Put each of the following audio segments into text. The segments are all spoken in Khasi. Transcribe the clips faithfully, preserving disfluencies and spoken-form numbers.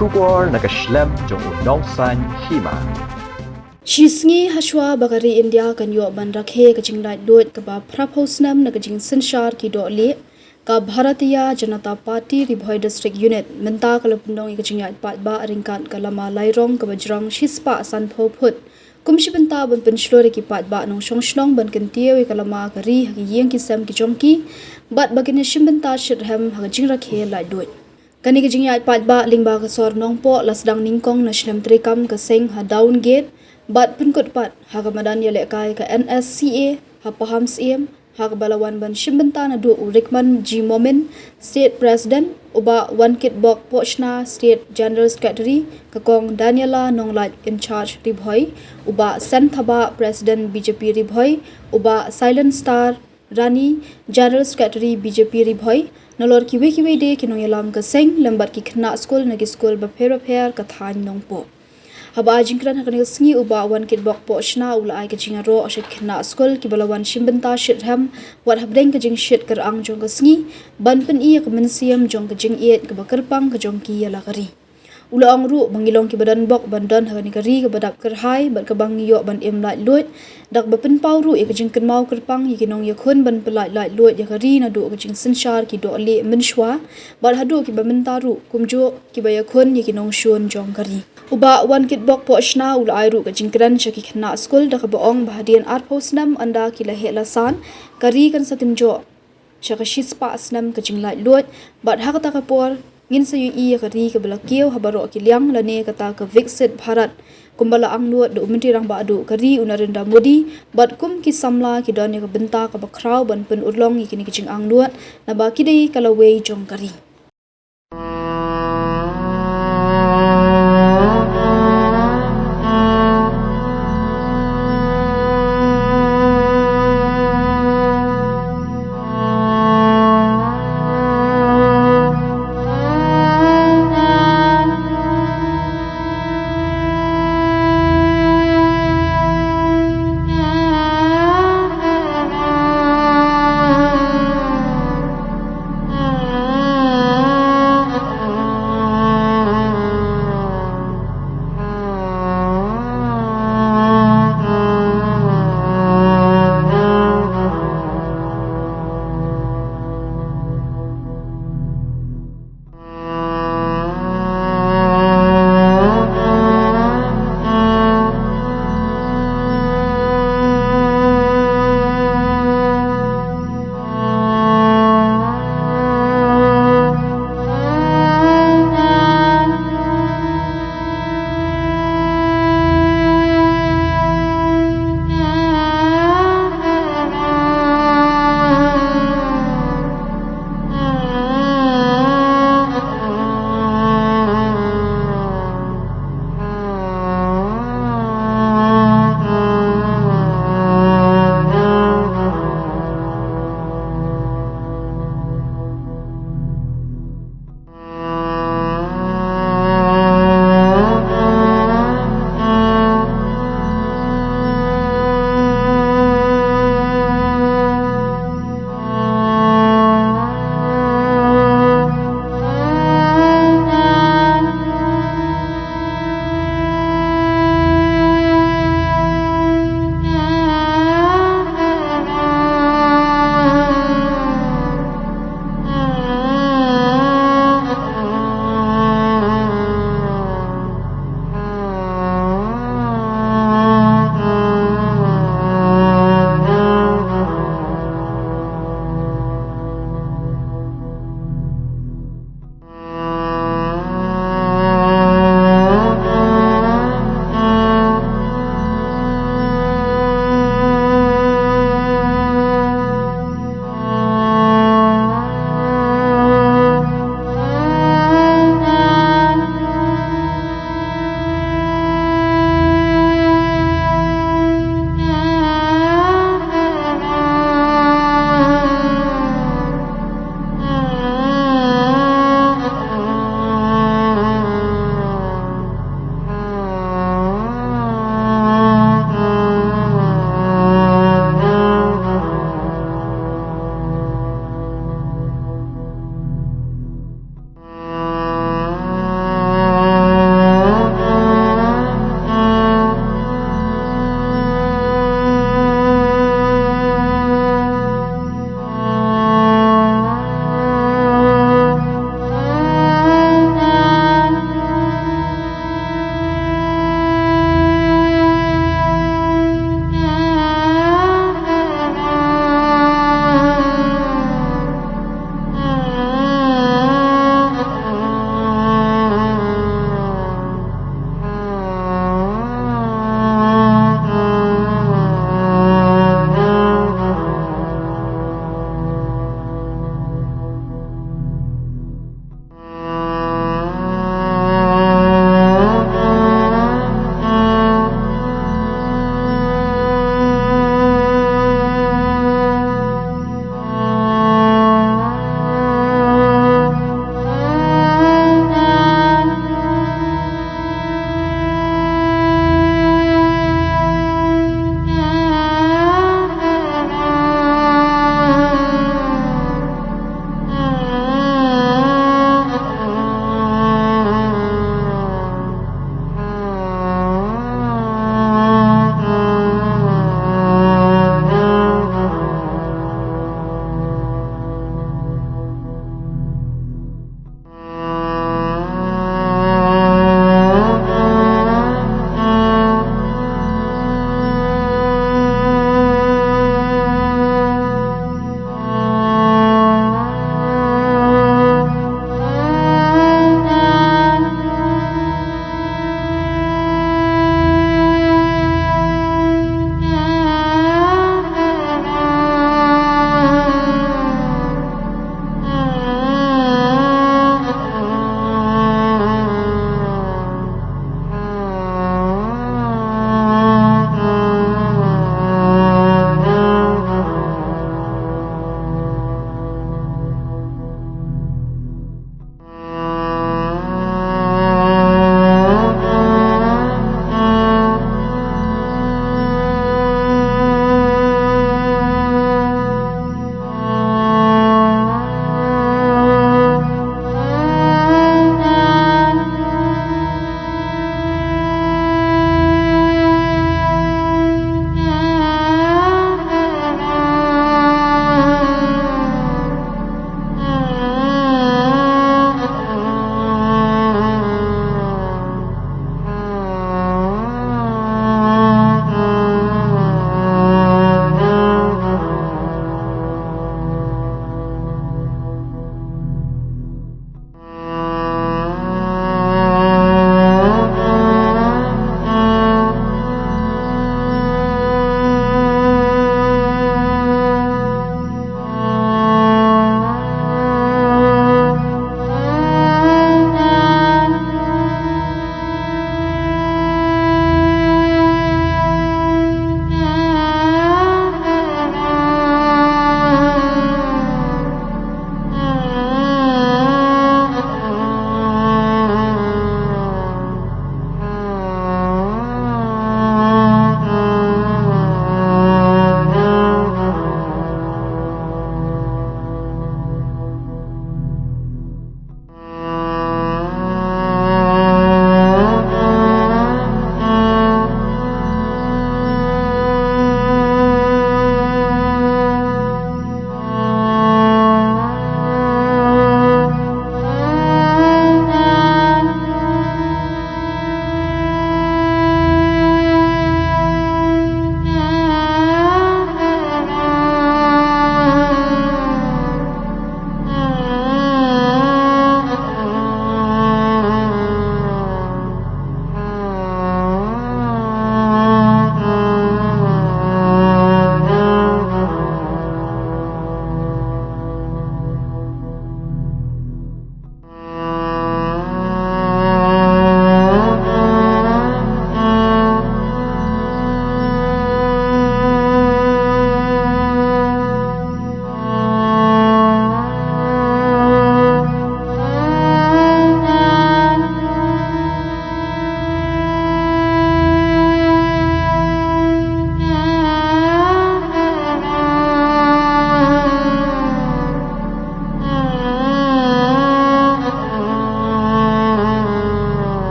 Khubor na ka shlem jong u Nongsaiñ Hima. Shi sngi hashwa ba ka ri India kan ïoh ban rakhe ka jinglaitluid kaba phraphew snem na ka jingsynshar ki dohlieh, ka Bharatiya Janata Party Ri Bhoi District Unit mynta ka la pynlong ïa ka jingïaid paidbah ryngkat ka lama lairong kaba jrong shispah sanphew phut. Kum shi bynta ban pynshlur ïa ki paidbah nongshong shnong ban kyntiew ïa ka lama ka ri ha ki ïing ki sem ki jong ki, bad ba kin ïashim bynta shitrhem ha ka jingrakhe laitluid. Kane ka jingïaid paidbah lyngba ka sor Nongpoh la sdang nyngkong na shlem treikam ka seng ha Down Gate, bad pynkut pat ha ka madan ïalehkai ka N S C A ha Pahamsyiem, ha kaba la wan ban shim bynta naduh u Rikman G Momin, State President, u Bah Wankitbok Pohshna, State General Secretary, ka Kong Daniela Nonglait, in charge Ri Bhoi, u Bah Sen Thabah, President B J P Ri Bhoi, u Bah Silent Star Rani, General Secretary B J P Ri Bhoi, nalor kiwei kiwei de ki nongïalam ka seng, lem bad ki khynnah skul na ki skul bapher bapher ka thaiñ Nongpoh. Haba ai jingkren ha kane ka sngi, u Bah Wankitbok Pohshna u la ai ka jingïaroh sha ki khynnah skul kiba la wan shim bynta shitrhem, wat hapdeng ka jingshit kyrang jong ka sngi, ban pyni ïa ka mynsiem jong ka jingïeit kaba kyrpang ka jong ki ïa la ka ri. U la ong ruh ba ngi long kiba donbok ban don ha kane ka ri kaba dap kyrhai, bad kaba ngi ïoh ban im laitluid, da kaba pynpaw ruh ïa ka jingkynmaw kyrpang ïa ki nongïakhun ban pyllait laitluid ïa ka ri naduh ka jingsynshar ki dohlieh mynshuwa, bad haduh kiba mynta ruh, kumjuh kiba ïakhun ïa ki nongshun jong ka ri. U Bah Wankitbok Pohshna u la ai ruh ka jingkren sha ki khynnah skul da kaba ong ba hadien arphew snem ynda ki la heh la san, ka ri kan sa kynjoh sha ka shispah snem ka jinglaitluid, bad ha kata ka por ngin sa ïohi ïa ka ri kaba la kiew ha baroh ki liang lane kata ka Viksit Bharat, kumba la angnud da u Myntri Rangbah Duh ka ri u Narendra Modi, bad kum ki samla ki don ïa ka bynta kaba khraw ban pynurlong ïa kine ki jingangnud, naba ki dei ka lawei jong ka ri.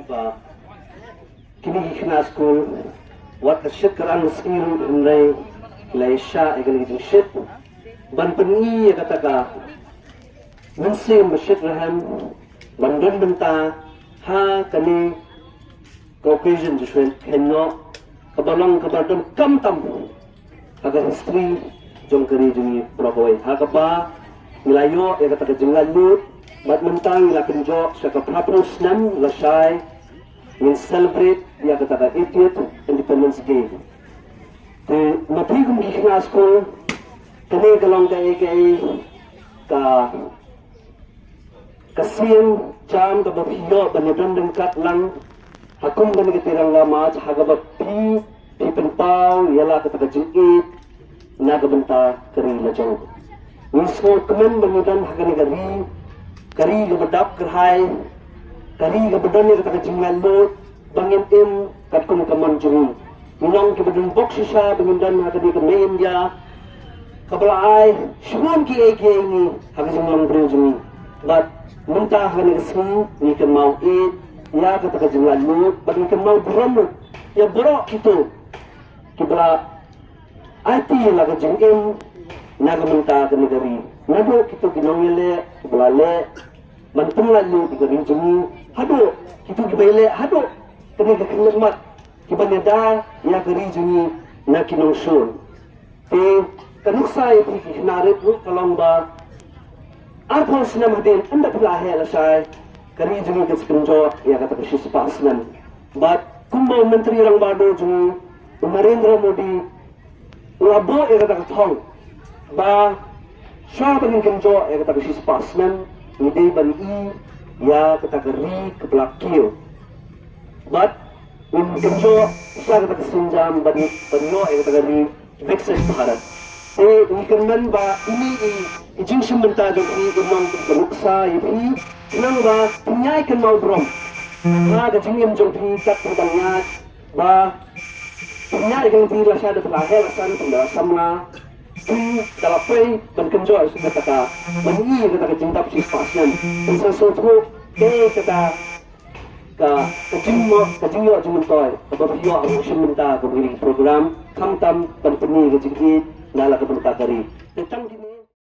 Ba kine ki khynnah skul wat ka shit ka rang sngi ruh hynrei la ïa shah ïa kane ka jingshit ban pyni ïa kata ka mynsiem ba shit rhem ban don bynta ha kane ka occasion jong shuwa khynnah kaba long kaba don kam tam ha ka history jong ka ri jong ngi baroh kawei. Ha kaba ngi la ïoh ïa kata ka jinglaitluid bad mynta ngi la kynjoh sha ka phra phew snem lashai ngin celebrate ïa kata ka eightieth Independence Day. Te ma phi kum ki khynnah skul kane ka long kaei kaei ka ka sien jam kaba phi ïoh ban ïadon ryngkat lang ha kum kane ka Tiranga March ha kaba phi phi pynpaw ïa la kata ka jingïeit na ka bynta ka ri la jong. Ngi sngewkmen ban ïadon ha kane ka ri ka ri kaba dap kyrhai ka ri kaba don ïa kata ka jinglaitluid ba ngin im katkum ka mon jong ngi. Ngi long kiba don bok shisha ba ngin don ha kane ka Mei India kaba la ai shibun kiei kiei ngi ha ka jinglong briew jong ngi. Bad mynta ha kane ka sngi ngi kynmaw ïeit ïa kata ka jinglaitluid bad ngi kynmaw burom ïa baroh kito kiba la aiti la ka jingim na ka bynta kane ka ri. Naduh kito ki nongïaleh kiba la leh ban pynlaitluid ïa ka ri jong ngi haduh kito kiba ïaleh haduh kane ka khyllipmat kiba ïada ïa ka ri jong ngi na ki nongshun. Te ka nuksa ïa phi ki khynnah rit ruh ka long ba arphew snem hadien ynda phi la heh lashai ka ri jong ngi ka sa kynjoh ïa kata ka shispah snem. Bad kumba u Myntri Rangbah Duh jong ngi u Narendra Modi u la buh ïa kata ka thong ba shuwa ba ngin kynjoh ïa kata ka shispah snem ngi dei ban i ïa kata ka ri kaba la kiew. Bad ngin kynjoh sha kata ka sienjam ban ban ïoh ïa kata ka ri Viksit Bharat. Te ngi kyrmen ba ine i i jingshim bynta jong phi i long kum ka nuksa ïa phi khnang ba phin ïai kynmaw burom ha ka jingim jong phi kat phi dang ïaid ba phin ïaid ka lynti lashai da phi la heh la san phi da la samla phi da la poi ban kynjoh ïa kata ka ban i kata ka jingdap shispah snem. Phin sa sngewthuh kaei kata ka ka jingmo ka jingïoh jingmyntoi kaba phi ïoh ha ka shim bynta kaba ïa ki program khamtam ban pyni ka jingïeit na la ka bynta ka ri. Te tang kine